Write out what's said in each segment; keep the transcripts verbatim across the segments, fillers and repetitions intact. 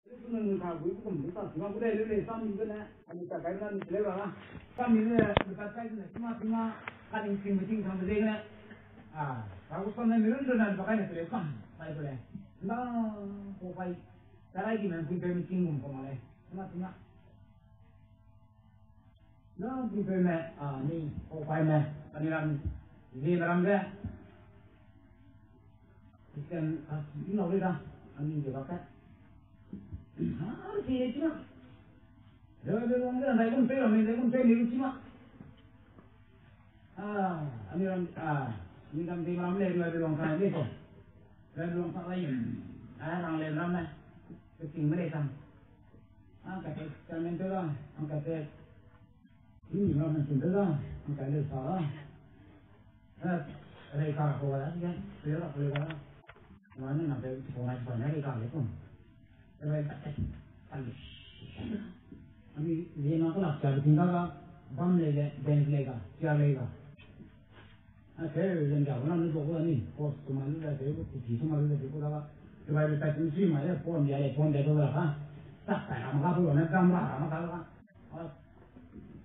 Nung ka gui kum ta sima gu de le le sam ni ne, ani ta kai na ni le ba. Sam ni ne, ta kai ne sima sima, ka ning sing ting sang de ne. A, ka gu sam ne mi run run na ba kai ne le sam, pai le. Na, ko pai. Ta rai di men pui pe mi ting gum ko ma le. Sima sima. Na pui pe me, a, ni ko pai me, ani ram, ni ram de. Christian, a, ni lau le da, ani de ba ka. Ha, si le sima. Dai gu wang de, dai gu pe ram, dai gu pe ni sima. A, ani ram, a, ni ram de ram le, dai gu wang sa le ko. Dai gu wang sa le, a, rang le ram le. Ke ting me le sang. Ang kate, kamen te la, ang kate, ni ni ma men sun te la, ang kate sa la. Eh, rei ka ko la, ya, rei la, rei la. Wa ni na pe, ko na pa na rei ka le kum. Rei ka te, kan. Ami ye na ka la, cha ting ka ka, bam le le, ben le ka, cha le ka. A, ke len ja na ni ko ni, ko su ma lu da de, ko ti su ma lu da de, ko da. Ke bai ta tin si ma ya, ko ya le, ko de ko da ha. Ta ta ma ka ko na dam ra ma ka ka. A,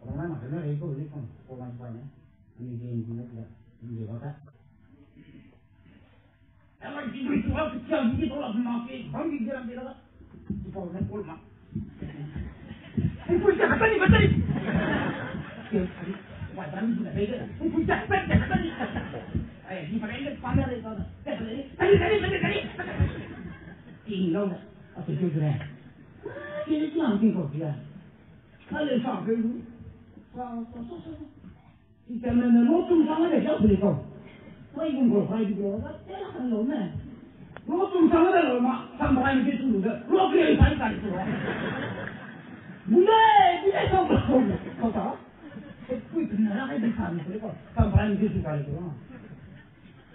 ko na ma ke na re ko ni ko, ko ma ba ne. Ani de ni na ya, ni ba ka. Ela ki dui tu a, ki a, ki to la ma ke, bang ki jera de la. Ki pa na ko ma. Ni pui ta ka ni, ka ni. Ke, wa ta ni na de. Ni pui ta ka ni, ka ni. Ai, ni pa ni pa na de ka. Ka ni, ka ni, ka ni, ka ni. Ting lo na. A tu tu ne. Ki ni ki ang ting ko ki a. Ka le sa ke lu. Sa, sa, sa, sa. Teacher ne, ne, lo tum sang de, siau pui kau. Wai gung kau, wai di kau, wai te la kan lo ne. Lo tum sang de lo ma, sam bai ni ke su de. Lo ke sai kan su. Bule, bule kau kau, kau ta. Pui pui na la kai di kan su kau. Sam bai ni ke su kan su.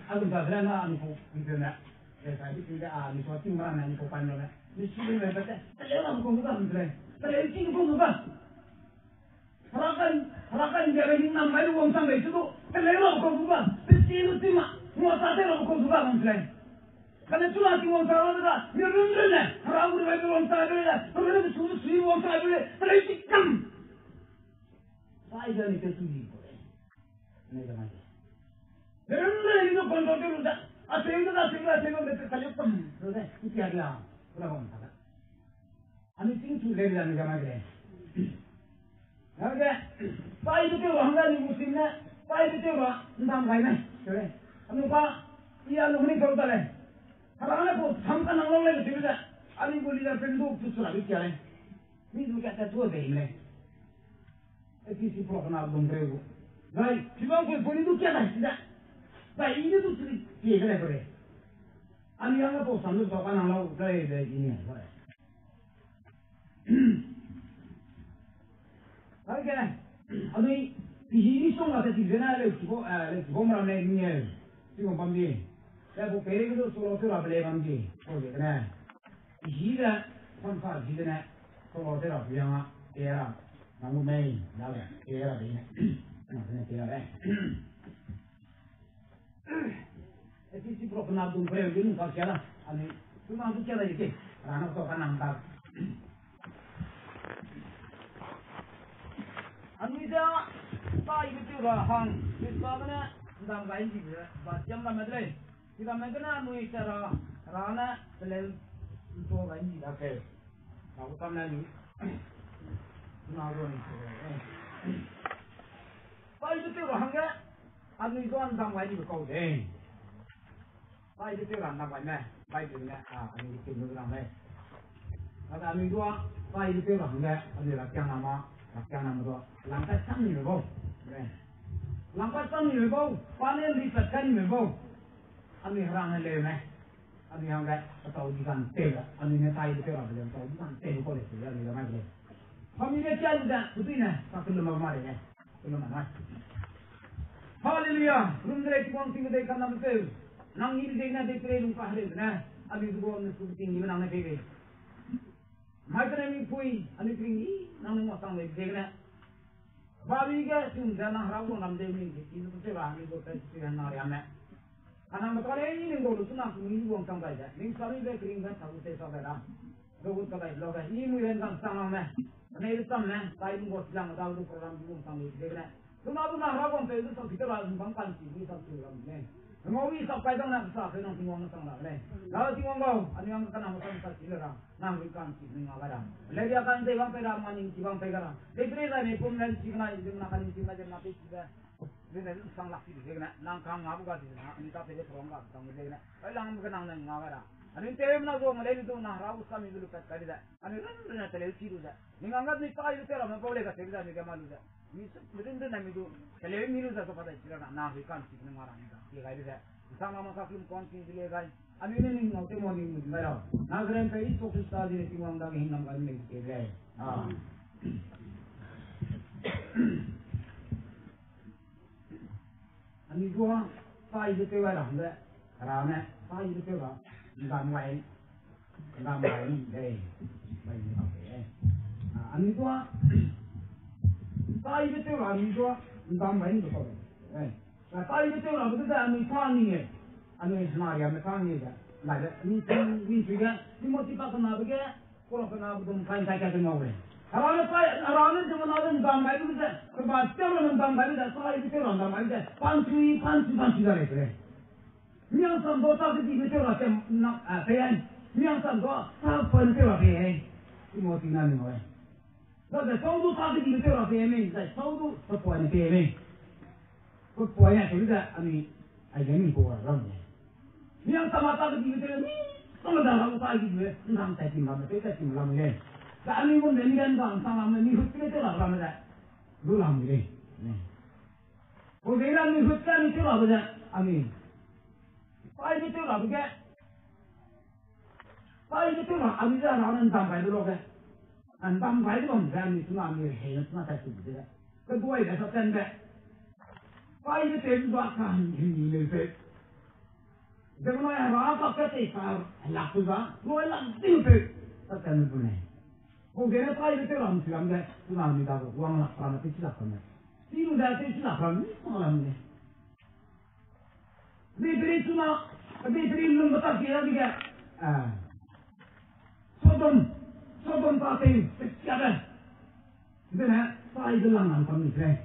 A gu ta zra na ni ko, ni de na. Ke sai di de a ni ko ting ma na ni ko pan lo ne. Ni su de me ba te. Te le la ko ba de. Te le ting ko ba. Herakan, herakan dia gai ning nam gai lu wangchang gai chu du, kelei lau kau zu ba, pesi lu chi ma, ngua sa te lau kau zu ba wangchang. Kane chu la chi wangchang lau da, mi run run ne, hera gu gai lu wangchang gai le, run run su su wangchang gai le, kelei chi kam. Sai ja ni te su di ko le. Ne ja mai. Mi run run ne ni du control te lu da, a te lu da, te lu da, te lu da, te lu da, te lu da. Ani ting chu le le ne ja mai le. Nage, pai du teu ra hangge ni Muslim ne, pai du teu ra ndam gai ne. Kere, anu ka, i anu ni kau ta le. Hera ne ko sam ka nang lau le teu le. Ani ko leader pen du tu sura bi kia le. Mi du kia ta tu de le. E ti si pro kana dum pe gu. Gai, si bang ko ko ni du kia ta si da. Gai, i du tu ti ke le ko le. Ani yang ko sam du ka nang lau le de i ni. Hangge, anui, pihi ni song la te ti zene, leu ki bo, eh, leu ki bo mram le ni e, ti bo bam di. Te bo pere ge du solo te la bele bam di, ko de ne. Pihi de, sam sa di zene, solo te la biang a, te ra, nang lu mei, da le, te ra de ne. Na ne te ra le. E ti si pro kana dum pe ge nung ka kia la. Ani, tu nang tu kia la ye ke. Ra na to ka nang ta. Anui da, pai ge teu ra hang, Khrista ne, ndam gai ndi be, ba tiam la me de lei. Ti la me gene anui ta ra, ra ne, peleu, nto gai ndi da ke. Ra ku tam ne ni. Na ro ni. Pai ge teu ra hangge, anui du ndam gai ndi be kau de. Pai de teu ra ndam gai me, Bible ne, a, anui de teu ra me. Kane anui du, pai de teu ra hangge, anui ra kiang na ma, ra kiang na ma du, lang kai sang ni me bau. Lang kai sang ni me bau, pa ne ri pat kai ni me bau. Anui hera ne leu me. Anui hangge, atau di gan teu ra, anui ne pai de teu ra le, atau di gan teu ko le, anui ra mai le. Family kia lu da, kutui ne, sa kelu ma ma le. Haleluya. Rum de lei, Tingwang ting de kanam teu. Nang ni de na de pre lung ka hre ne. Anui du ne su ting ni nang ne pe be. Mai tene mi pui, anui ting ni nang ne ma sang le de ne. Ba mi ge sum de nang hera wang ram de mi de, i du te ba mi du te su na ria me. Kanam ba ka le ni ning du lu su na su ni wang sang bai de. Ning sa mi be kring ga sa lu te sa be da. Zogut kadai lau da, i mui ren kang sang lang ne. Anei du cham ne, tai mung go silang da du program du sang lu de ne. Duna duna ra wang pe du sang pite ra bam kan chi ni sang chi lam ne. Ngau i sang pai dang na sa pe nang Tingwang sang la ne. Lau Tingwang gau, ani ang ka nang sang sa chi le ra. Nang ri kan chi ni nga ga ra. Le dia kan de wang pe ra ma ning chi wang pe ga ra. De tre da ne pum ren chi na, de na kan chi na, de na pe chi da. Zene sang lak ti de gene, nang kang nga bu ga di na, ani ta pe de prong ga tang de gene. Ai lang bu ga nang nang nga ga da. Ani te na zo nga le ni du na ra bu sa mi du lu pat ka di da. Ani ren ren na te le ti du da. Ni ngang ga ni tai lu te ra ma pau le ga te da ni ga ma lu da. Mi su ren ren na mi du. Te le mi lu da so pa da chi ra na, na ri kan chi ni nga ra ni da. Ye ga di da. Sang ma ma ka klum kon chi di le ga. Ani ne ni ngau te mo ni mu da ra. Na gren pe Jisu Krista di ne Tingwang dage hingnam ga ni le te le. Ah. Anui dua, saibe tew ra hangge, Hera ne, saibe tew ra, ndam gai, ndam gai ni lei, bai ni bam lei. A, anui dua, saibe tew ra, anui dua, ndam gai ni bam lei. A, saibe tew ra, bu de anui sa ni e, anui hena ria me sa ni e, lai de, anui sa ni, anui sui ge, Timothy pa kena be ge, Kura kena bu dum kai kai kai te ngau lei. Hera ne pai, Hera ne ziemmena de ndam gai lu ze, keba tew ra ndam gai lu ze, saibe tew ra ndam gai lu ze, panchui, panchui, panchui da lei te lei. Miang sam do ta kedibe tew ra tem na, a, pei ai. Miang sam do ta pan tew ra pei ai. Timothy na ni ngau lei. Zai sau du ta kedibe tew ra pei ai mei, zai sau du ta pan pei ai mei. Pe poi ne tew de, anui, ai ge mi ko ra ram de. Mi ang sama ta ke di de, mi, sama da ram ta di de, ndam tai tim ram, te tai tim ram le. Da anui gum de mi den dam ta ram, mi hut ke te ram de. Lu ram de. Ko de ram mi hut ke mi te ram de, anui. Pai mi te ram ke. Pai mi te ram, anui da ram ndam pai de lo ke. Ndam pai de bam de, anui tuna mi he, tuna tai tim de. Keduai de sa ten de. Pai de te ba ka hin hin le se. Ziemmena Hera ka ke te ka lak tu ba, loi lak ding pe, sa ten bu ne. Ko gene pai de te ram si ram de, tuna mi da wang lak ram te si lak ram ne. Si lu da te si lak ram ni, sa ram ne. Bibiri tuna, bibiri lum bata ki ra di ge. Ah. Sodom, Sodom ta te, te sia de. Zene, sai de lang lang kam ni se.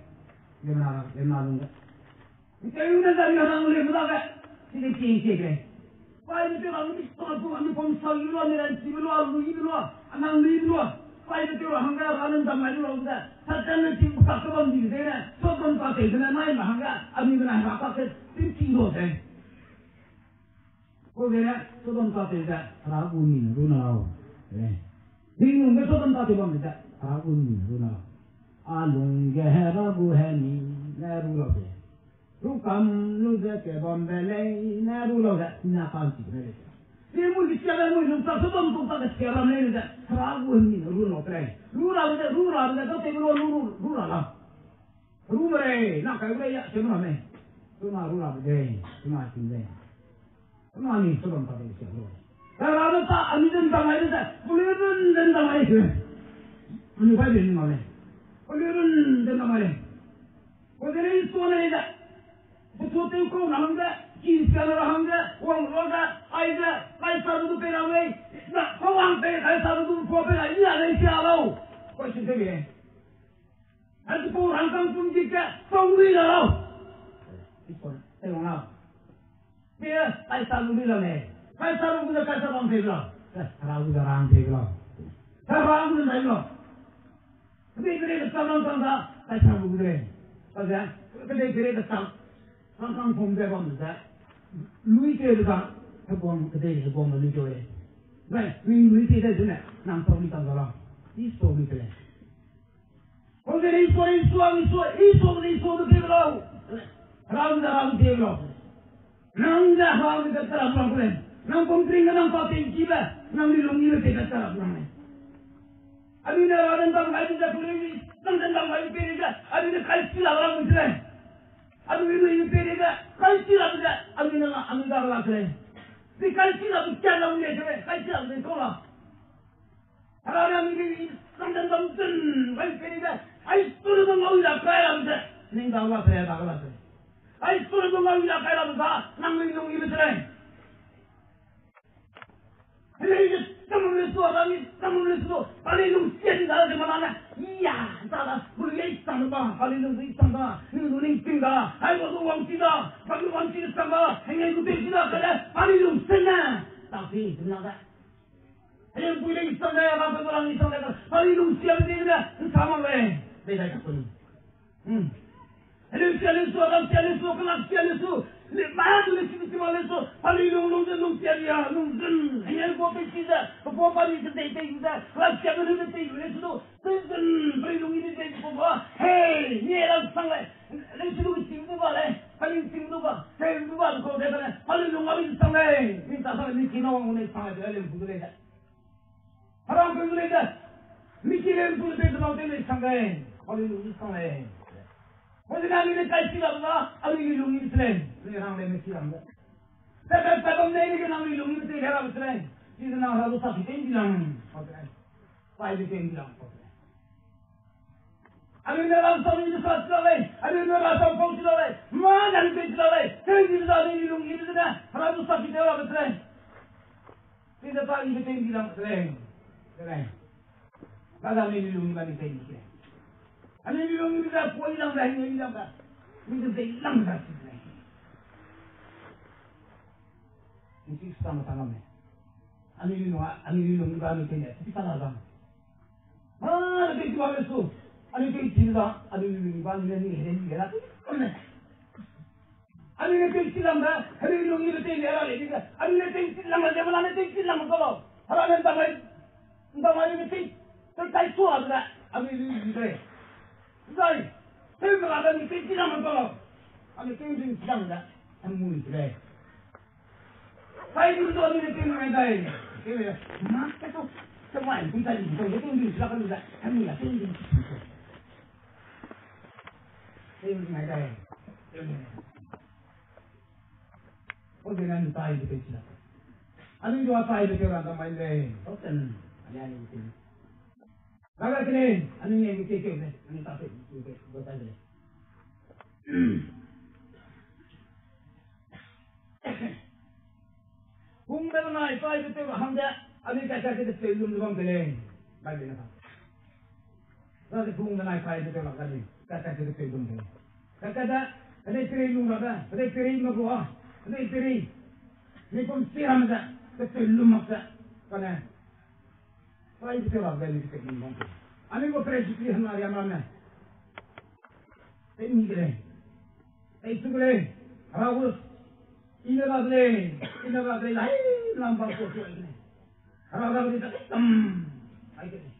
Lemna, lemna lung de. Ike yu ne zari nang le mla ge. Side king ke ge. Sai de te lang ni sa tu, ani pom sa yu lo, ni ran si lo, lu yi lo, anang li lo. Sai de te lang hangge, ra nen dam mai lo de. Satan ne ting ka ke bam di de ne. Sodom ta te de ne nai ma hangge, ani de na ra ka ke ting ting lo de. Ko gene, Sodom ta te ze, Hera gu ni ne ru na lau. Eh. Ning nung ge Sodom ta te bam ze, Hera gu ni ne ru na lau. A lung ge Hera gu he ni ne ru lau ze. Ru kam lu ze ke bam be lei ne ru lau ze, na kam ti ne lei. Ti mu di sia le mu lung ta Sodom tu ta ke sia ram lei ze, Hera gu he ni ne ru lau te lei. Ru ra ze, ru ra ze, ta te ru, ru, ru, ru ra lau. Ru me lei, na kai lei ya, se mu na me. Tu na ru ra be lei, tu na ti lei. Anui Sodom ta de sia lo. Hera ne ta, anui den dam ai de, pulirun den dam ai de. Anui bai de ni ma le. Pulirun den dam ai de. Ko de rei so ne de. Bu so te ko na hang de, ki sia na hang de, wang ro de, ai de, kai sa du pe na wei. Na, ko wang pe, kai sa du po pe na, ya ne sia lo. Ko si de ye. Ai tu rangkang pum ki ke, tong lui la lau. Ipon, te wang lau. Pe, Kaisar lui la le. Kaisar gu de Kaisar bam pe lau. Hera gu de rang pe lau. Hera gu de lau. Pe pe de tang tang da, Kaisar gu de. Ka de, pe pe de tang. Rangkang pum de bam de. Lui ke de da, he bam ke de, he bam lui ke. Bai, lui lui ke de ne, nang tong lui tang da lau. Isu lui ke le. Ko de Isua, Isua, Isua, Isua, Isua de pe lau. Ram da ram pe lau. Nang da ram da tarap ram le. Nang pom kring nang pa pe ki ba. Nang ni long ni pe tarap ram le. Ani na ram da ngai da kule ni. Nang da ngai pe ni da. Ani na kai si la ram le. Ani na ni pe ni da. Kai si la da. Ani na ani da la le. Ni kai si la da kya lam le. Kai si la da ko la. Hera ne anui samdam dam zun gai pei de, ai sure du ngau la kai lam ze, ning dau la se, dau la se. Ai sure du ngau la kai lam ze, nang ning nung ibe se lei. Heleu ze, tamam le su, rami, tamam le su, palei lung sia di da, ze mana ne. Iya, da da, bulu ye sang da, palei lung ze sang da, ning du ning ting da, hai ba du wang ti da, ba du wang ti sang da, henge du ting ti da, kale, palei lung sen ne. Ta si, na da. Heleu pui le sang da, ba du wang ti sang da, palei lung sia di da, sang ma le. Dei dai ka pun. Hmm. Heleu sia le su, ram sia le su, kelak sia le su. Le, ma du le si, si ma le su. Palei lung, lung zun, lung sia ria, lung zun. Henge gu pe si ze, pe gu palei ze dei dei ze. Kelak sia le lu de dei le su du. Zun zun, palei lung i de dei gu ba. Hey, ni ram sang le. Le su du ting du ba le. Palei ting du ba. Hey, du ba ko de le. Palei lung a bi sang le. Min ta sang le, min ki na wang ne sang le, le bu le. Hera ’mpeu gu lei ze, mi ki lei ’mpeu lei ze lau tei lei sang lei, anui lung i sang lei. Pau zene anui ne kai chi lam da, anui lung i chi lei, anui rang lei me chi lam da. Pe pe pe bam lei ge nang lung i tei le ra be chi lei. Chi ze nang Hera du sa ki tei di lam, pau zene. Pai de tei di lam, pau zene. Anui ne ram sa mi de sa chi la lei, anui ne ram sa pau chi la lei, ma ne anui tei chi la lei, tei di za anui lung i zene, Hera du sa ki tei ra be chi lei. Tei ze pa i be tei di lam chi lei. Chi lei. Ba za anui lung i ba ni tei di chi lei. Anui lung i be za poi lam da, anui lam da. Ni de tei lam da chi lei. Ni chi sa ma sa lam lei. Anui lung a, anui lung i ba ni tei ne, chi sa la zang. Ma, anui tei chi ba le su. Anui tei chi za, anui lung i ba ni ne ni he ni ge la. Kum ne. Anui ne tei chi lam da, anui lung i be tei le ra lei di ge. Anui ne tei chi lam da, ze ma ne tei chi lam da lo. Hera ne ’ntamai, ’ntamai ne tei, tei tai sua da, anui lung i be. Zai, tei me ra da ni tei chi lam da lo. Anui tei chi lam da, anui lung i be. Sai du du anui ne tei ngai dai. Tei le, ma, tei tu, tei mai, tei tai, tei tei di sila ka lu da, anui la tei di. Tei ngai dai. O de nan tai de tei sila. Anui du a tai de tei ra da mai le. Tau ten, anui anui tei. Raga kene, anui ne mi tei tei ne, anui ta tei, tei, tei, tei, tei. Hungbe benai tai be tew ra hangge, anui kai kai ke de tew lum de bam de lei. Bible ne ka. Raga hungbe benai tai be tew ra ga lei, kai kai ke de tew lum de lei. Kai kai de, kedei peri lum ra de, kedei peri me gu a, kedei peri. Mi pum si ram de, ke tew lum mak de, kane. Pai be tew ra de ni ke min bam. Anui gu pere jikri hena riam ramme. Tei mi de lei. Tei chu de lei. Hera gu. I ne ra de lei. I ne ra de lei. Lai lam ba ko chu ne. Hera ra de ta kam. Ai de lei.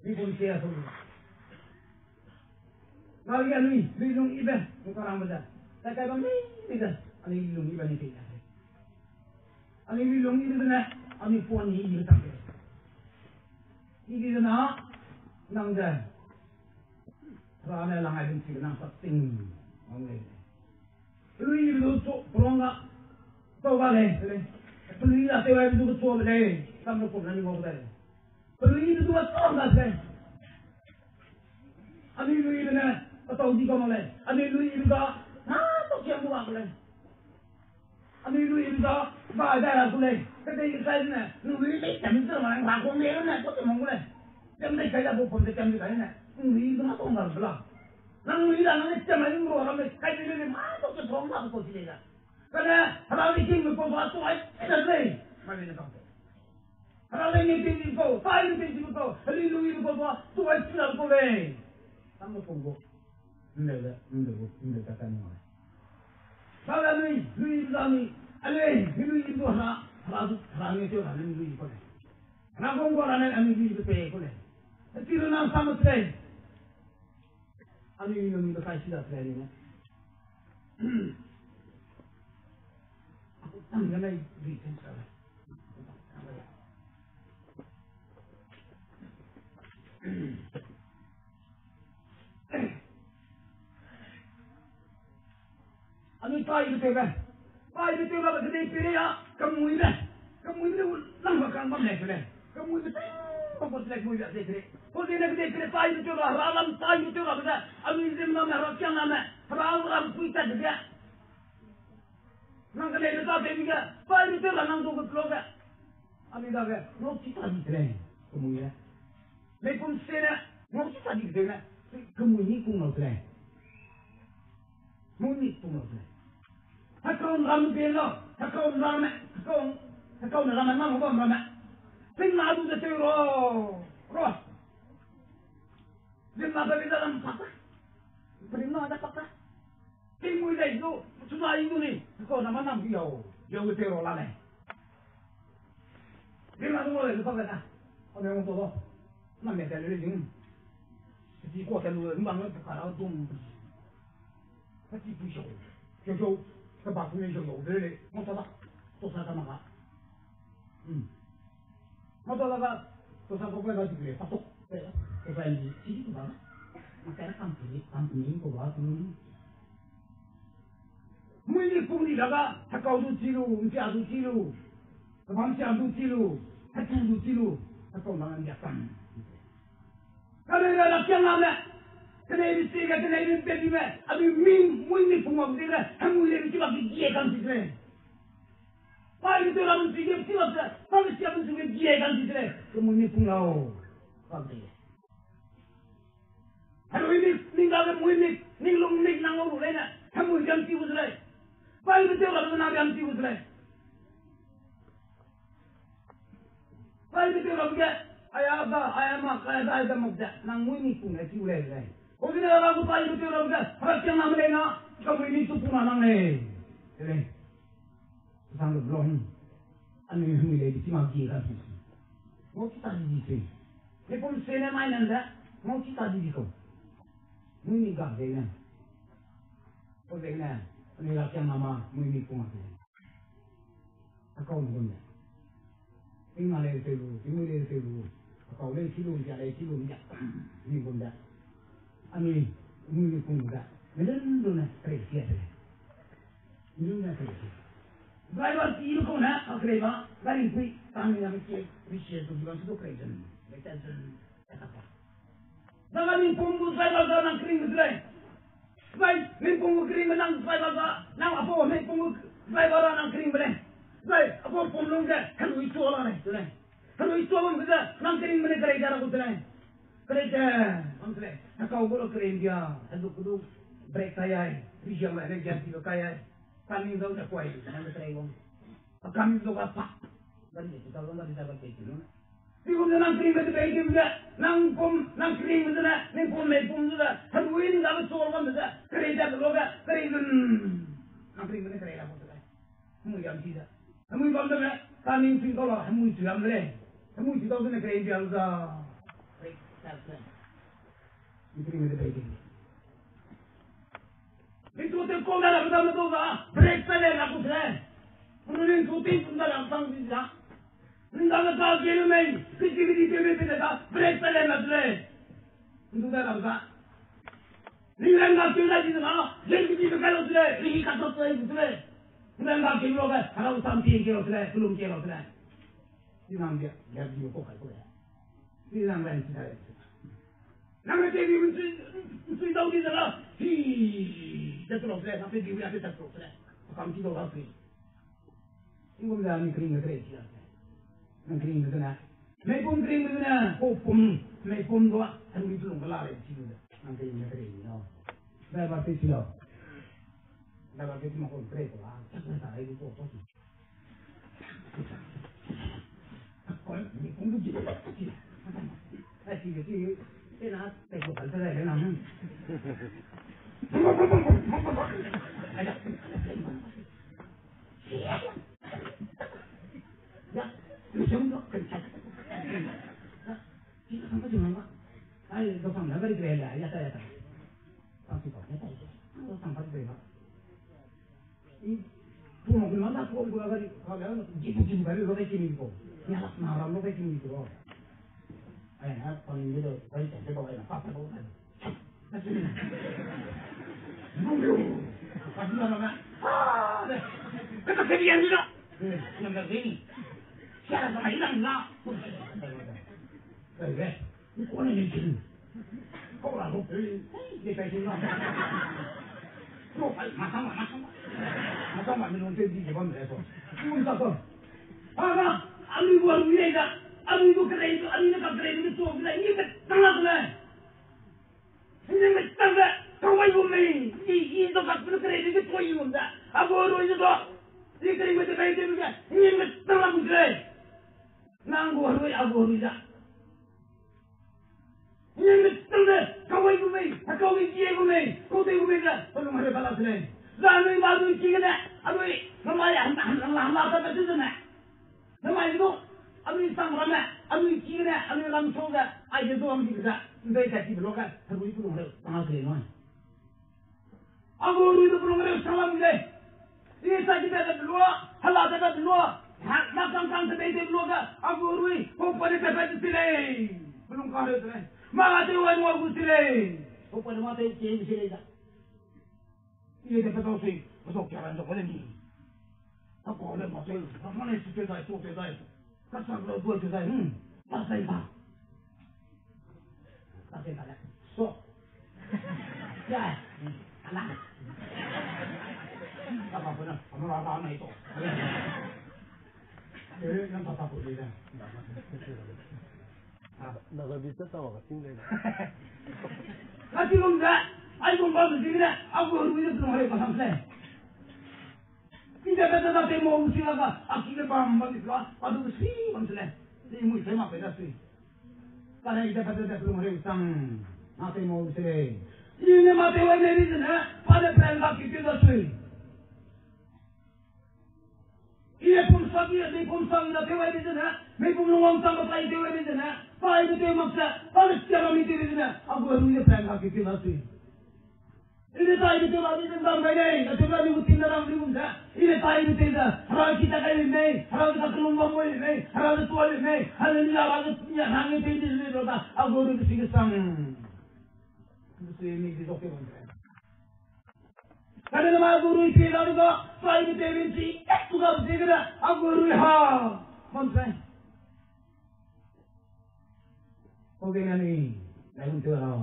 Mi bun sia so. Ngai anui, lui lung ibe, nung karang be ze. Kai kai bam lei, lei ze. Anui lui lung ibe ni tei ne. Anui lui lung ibe zene, anui puan ni ibe tang de. Ibe zene, nang ze. Hera ne lang ai bun chi nang sa ting. Wang lei. Pelui ibe du chu, prong ga. Tau ga lei, lei. Pelui la tew ai be du chu be lei. Sam lu kum na ni wang de lei. Pelui ibe du a tau ga lei. Anui lui ibe ne, a tau di kau mak lei. Anui lui ibe ga, na tau kiam du wang lei. Anui lui ibe ga, ba dai ra ku lei. Kedei kai ne, nang lui lei kiam ze ma, nang ra kong lei ne, tau kiam wang lei. Kiam dei kai da bu kum de kiam dei kai ne. Nang lui ibe na tau ga la. Nang lui la, nang ne kiam ai nang ro ra lei, kai de lei, ma tau kiam wang la tau di lei la. Kane, Hera lui king me pau ba tau ai, ai da lei. Ma lei ne kau. Hera lei ne ting ting kau, tai ne ting ting kau, heli lui ne kau ba, tu ai tu la kau lei. Tam ne kau gu. Nde le, nde gu, nde ka ta ni ma. Ba la lui, lui la ni. Ale, lui du Hera, Hera du, Hera ne tew ra ne lui kau lei. Hera kong kau ra ne, ani lui du pe kau lei. Ti lu nang sa ma lei. Anui nung de kai si da lei ne. Tang ge lei, lui ken sa lei. Anui tai be tew be. Tai be tew be kedei pere a, kemui be. Kemui be lang ba kang bam lei kele. Kemui be tei, bam ko lei kemui be kedei pere. Ko dei ne kedei pere tai be tew be, Hera lam tai be tew be kele. Anui zem lam me, Hera kiang lam me, Hera lam pui tat de. Nang kele be ta be mi ge, tai be tew be nang du ke plo ge. Anui dage, ngau chi ta di te lei, kemui le. Mei pum se ne, ngau chi ta di te ne, kemui ni pung lau te lei. Mui ni pung lau te lei. Hekau ram be lau, hekau ram, hekau, hekau ne ram, ngau bam ram. Ping na du de te ro, ro. Rimna be da lam pak ta. Rimna da pak ta. Tingmui dai du, chuna i du ni, ko na ma nam di yau, yau te ro la lei. Rimna du le pak ta. O ne to lo. Na me te le ding. Ti ko te lu, mbang le ka ra dum. Ka ti pu shau. Shau shau, ka ba pu shau shau de le. Mo ta da. To sa ta ma ka. Hmm. Mata laga, tosa ko koi ga chikle, patok, tosa ndi, chiki ko ba, mata company, company ko ba, hmm. Mui ni pung ni laga, hekau du chi lu, mpia du chi lu, kebam sia du chi lu, hetu du chi lu, hekau na ndia kam. Kane ra la kiang na me, kane ri si ga, kane ri pe di me, abi mi, mui ni pung wa di me, hemui le mi chi ba ki die kam chi le. Pai ge tew ra mui ge chi lak ze, pa ge sia mui ge gie gan di de lei, kemui mi pung lau. Ka de. Helui mi, ning ga ge mui mi, ning lung mi nang lu lei ne, hemui riam chi gu de lei. Pai ge tew ra nang riam chi gu de lei. Pai ge tew ra ge, aya da, aya ma, aya da, aya da mak ze, nang mui mi pung lei chi gu lei de lei. O de lei, ra gu pai ge tew ra ge, ra kiang na me lei na, kemui mi tu pung na nang lei. De lei. Sang lu long. Anui hemui lei di chi ma gie gan di. Ngau chi ta di di se. Mei pum se ne mai nan de. Ngau chi ta di di kau. Mui mi ga de ne. Ko de ne. Anui la kiang na ma, mui mi pung a de. Hekau ne gum de. Ting na lei te lu, ting mui lei te lu. Hekau lei chi lu, mpia lei chi lu, mpia. Ni gum de. Anui, mui ni pung de. Melun lu ne, kerei sia de lei. Driver ti lu kau ne, a kerei ba, gari kui, tang ni na me ke, ri sia tu di ba su tu kerei zun, lei ta zun, ta ta ba. Daga ni pung gu driver ga nang kering me lei. Zai, ni pung gu kering me nang driver ga, nang apo ni pung gu driver ga nang kering me lei. Zai, apo pum lung ze, helui chua la lei, tu lei. Helui chua bam ze, nang kering me ne kerei da ra gu tu lei. Kerei ze, bam tu lei. Hekau gu lo kerei bia, helu ku du, brake kai ai, ri jiang lai ne gas di kai ai. Kami zau ne kuai, nang kerei wang. Kami zau ga pa. Gari de, kau zau gari da ga pe tu lei. Tingkum ze nang kering me de bei dim ze, nang pum, nang kering me zene, ning pum mei pum zene, helui ning dage chua bam ze, kerei ze, lu ge, kerei zun. Nang kering me ne kerei la ku ze lei. Hemui yam chi ze. Hemui bam de me, ka ning ping kau la, hemui chi yam de lei. Hemui chi dau zene kerei yam za. Kerei, kerei. Ning kering me de bei dim. Ning chu te kau da la, da me dau za, brake pedal la ku ze lei. Ning chu ting kum da la sang di za. Ning da me ka ge lu mei, piti piti te mei pe da, brake pedal la ze lei. Ning du da la za. Ning ran ga ke da di za, len ki di ka lo ze lei, ring ka to to ze lei. Ning ran ga ke lo ga, hara u sam ti ke lo ze lei, kulum ke lo ze lei. Ning nang dia, dia di ko kai ko lei. Ning nang ran chi da lei. Nang ne te di un sui, un sui dau di zela. Hi, te tro se, nang te di un ya te tro se. Kam chi dau la sui. Tingkum ze nang kering ne kerei chi la. Nang kering ne zene. Mei pum kering ne zene. Ko pum, mei pum dua. Hemui chi lung ga la lei chi lu ze. Nang kering ne kerei ni lau. Driver te chi lau. Driver te chi ma ko kerei ko la. Chak ne ta lei ko ko. Ai, dau sang na gari kere le, ya ta, ya ta. Sang si ko, ya ta, ya ta. Dau sang gari kere na. I, pu ma kun ma ta ko ko gari, ka le, jibu jibu gari lo dai kimi ko. Ya la na ram lo dai kimi ko. Ai, na, pa ni do, gari ta, ko ai na, pa ta ko ai. Nung yo. Pa ni na na. Ah, de. Ka ta ke ni na. Eh, na ga ni. Sia na mai na na. Ai, de. Ni ko ne ni kin. Ko la lo, eh, ni kai kin na. Lo kai, ma sang ma, ma sang ma. Ma sang ma, ni lo te di ke bam le ko. Ni ta ko. Ah, na. Anui gu herui lei da, anui gu kerei du, anui ne kakerei du tuâ de lei, ni me tang la de lei. Ni me tang de, kawai gu mei, i, i du kak ne kerei du tuâ i wang da. A gu herui du, i kerei me de kai de ge, ni me tang la gu de lei. Nang gu herui, a gu herui da. Ni me tang de, kawai gu mei, a kawai gie gu mei, kau de gu mei ge, pelung hereu ka la de lei. Za anui ma anui ki gene, anui, namai, han, han, han, han, la ta de de ne. Namai du, anui sang ramme, anui ki gene, anui lam chau ze, ai de du am di ze, ndei tat ti be lo ge, herui pelung hereu, tang la de lei nui. A gu herui du pelung hereu sang la mi lei. I sa di be de lua, hala de be de lua, ha, na kang kang de be de lua ga, a gu herui, pau pa de be de si lei. Pelung ka hereu de lei. Ma ga de wai ma gu si lei. Pau pa de ma de ke si lei da. I de pe dau sui, pe dau kia ran dau le ni. Ta ko le ma de, ta ma ne si te dai, so te dai. Ka sa lo dua te dai, hmm. Ta sai ba. Ta sai ba le. So. Ya. Ala. Ta ba ko na, ama ra ba na i to. Eh, yang ta ta ko le da. Na ga bi ta ta wa ka ting le. Ka ti lum da, ai lum ba de le, a gu herui de pelung hereu ka sang le. Inde pe ta na te mo u si la ga, a ki le bam bam di la, a du si bam se le. Ni mui te ma pe da sui. Kane inde pe ta te pelung hereu sang, na te mo u si le. Ni ne ma te wai ne ri zene, pa ne plan ga ki te da sui. I e pum sa ki, e mei pum sa na te wai ri zene, mei pum lungwang sa ma pa i te wai ri zene, pa i te mak se, pa le sia ma mi te ri zene, a gu herui de plan ga ki te da sui. I ne tai de te la ni dam gai lei, na te la ni gu ting na rang ni gu ze. I ne tai de te ze, hera ki ta kai lei mei, hera ki ta kelum bam lei mei, hera ki tuâ lei mei, haleluya, hera ki ya hang te de lei lo da, a gu herui de si ge sang. Lu si ni di dok te bam lei. Kane nama gu herui pie la lu ga, tai de te rin si, ek tu ga de ge da, a gu herui ha. Bam sai. Pau ge na ni, lai gun te la.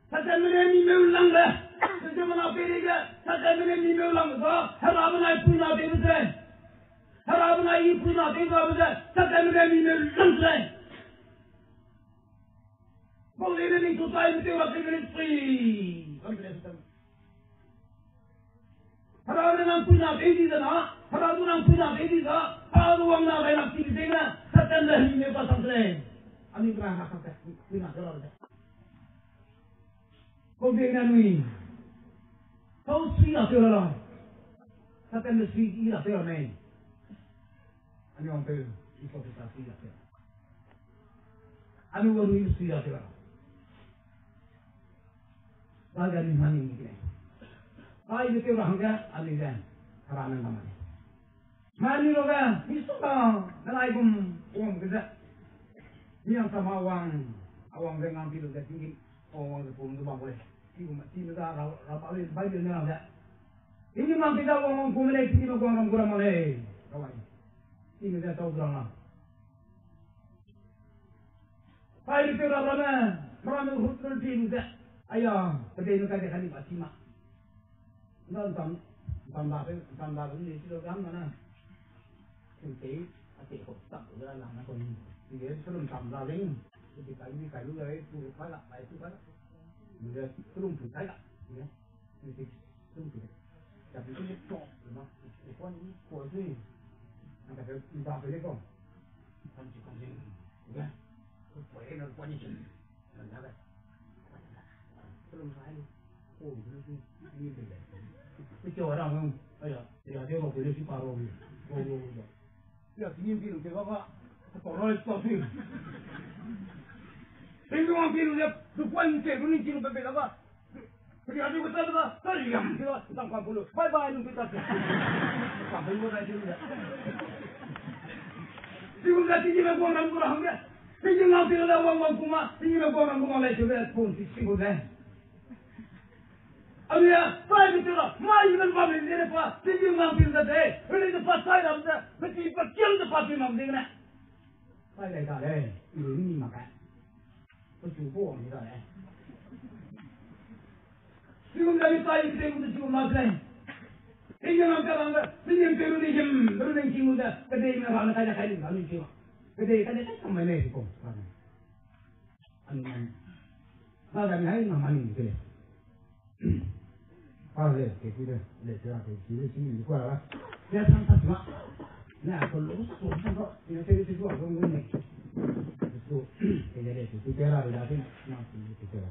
Satan mene mi meu lang le. Satan mena pe de ge, Satan mene mi meu lang ga, hera mena pui na de de. Hera mena i pui na de ga de. Satan mene mi meu lang le. Pau le ni tu tai mi te wa te ni pui. Kam le Satan. Hera ne nang pui na tei di ze na, hera du nang pui na tei di ze, hera du wang na gai lak ti di ze na, Satan le hing ne pa sang se lei. Anui kena hera kak te, pui na tei la ze. Kau de na nui. Kau sui la tei la la. Satan le sui i la tei la nei. Anui wang peu, i kau sui la tei la. Anui wang nui sui la tei la. Ba ga ni mani ni ke. Ai ni ke ra hangge, ani ge. Hera nang ga mani. Mani lo ga, ni su ga, na lai gum, wang ge ze. Ni yang sama wang, a wang ze ngang pi lo ga, tinggi, wang wang ze pum ze bam le. Ti gum, ti me ga, ra, ra ba le, Bible ne ra ze. Tinggi mang pi ga wang wang pum le, tinggi me wang ram gu ram le. Ra wang. Ti me ga tau gu ram la. Pai lu tew ra ramme, meramme hut lu pie lu ze. Aya, pe dei nu kai de kani ba chi ma. Nda ntam, ntam da pe, ntam da pe ni chi lo gam na na. Kum tei, a tei ko tap lu la na ko ni. Ni de su lu ntam da le ni. Ni kai ni kai lu le, tu kai la, kai tu kai la. Ni de su lu tu kai la. Ni de. Ni de. Su lu tu. Ya ni ko ni to, ma. Ni ko ni ko ni. Na ka pe, nda pe le ko. Kan chi kan chi. Ni de. Bye bye, nung pita. Kampung mo dai jing da. Sigun da tiji me guang ram gu ra hangge. Tiji ngau ti le wang wang kuma, tiji me guang ram gu ma lai teu le pun ti sigun le. Alia, pai mi teu ra, mai mi bam le ne pa, tiji ngau ti da de. Heli de pa sai ram de, pe ti pa kiam de pa ti nam de ne. Pai lai da le, ni ni ma ka. Pe tu bo ni da le. Sigun da ni pai mi teu de sigun ma le. Tingge lam ka lang de, tingge pe ru ni him, ru ni king de, kedei me ra ne kai de kai ni ra ni king. Kedei kai de kai kam mai ne ko. Ani man. Na da ni hai na mani ke le. Pa le ke ki de, le ke ra ke ki de si ni kwa ra. Ya sang ta ma. Na ko lo so so ko, ni ke de si ko ko ni. So, ke le ke ki ke ra da ke na ki ke ra.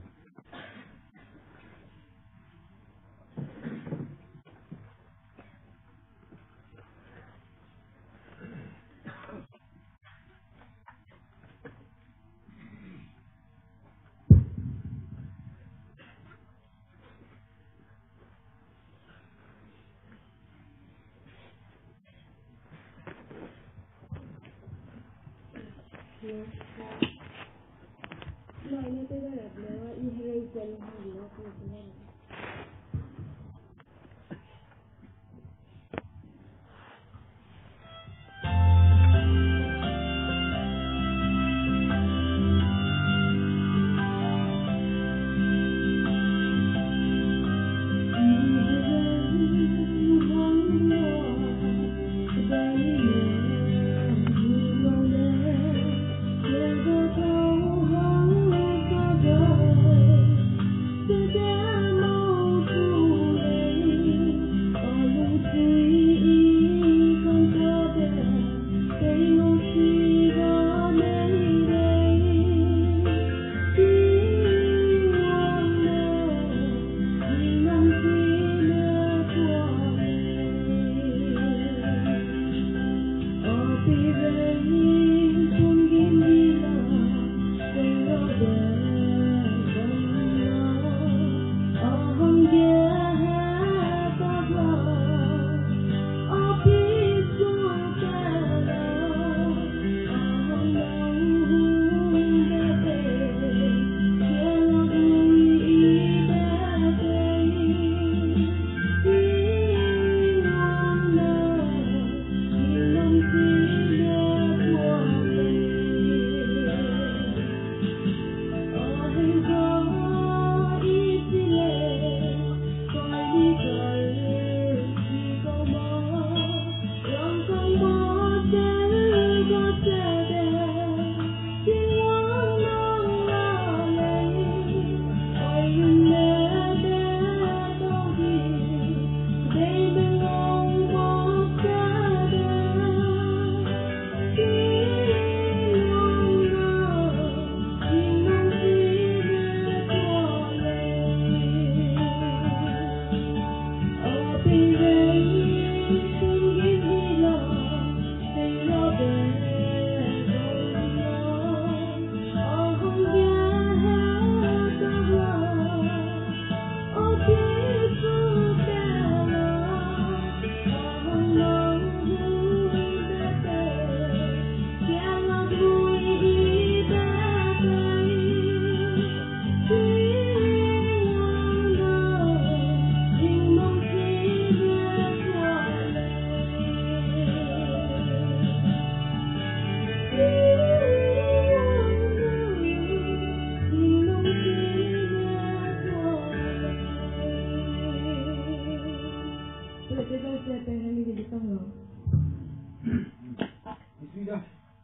Isui da,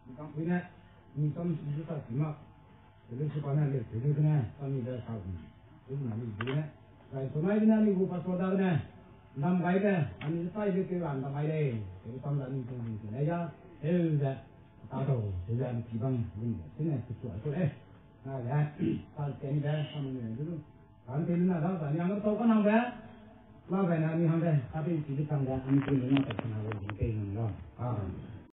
ni kang pui ne, ni sam si sa si ma, telu si pa ne le, telu ne, sam ni da sa ni, telu na ni du ne, gai so nai ne, ni gu pastor da ne, ndam gai de, ani sai de ke ran ndam gai le, telu sam da ni tong ni le ya, telu de, ta do, telu de, ni ki bang, ni, sine, tu tu, tu, eh, na de, sa ke ni de, sam ni du, kan te ni na da, sa ni ang tau ka nang de, la gai na ni hang de, sa pe si de sang de, ani tu ni na ta na wo ni ke ni lo, ah.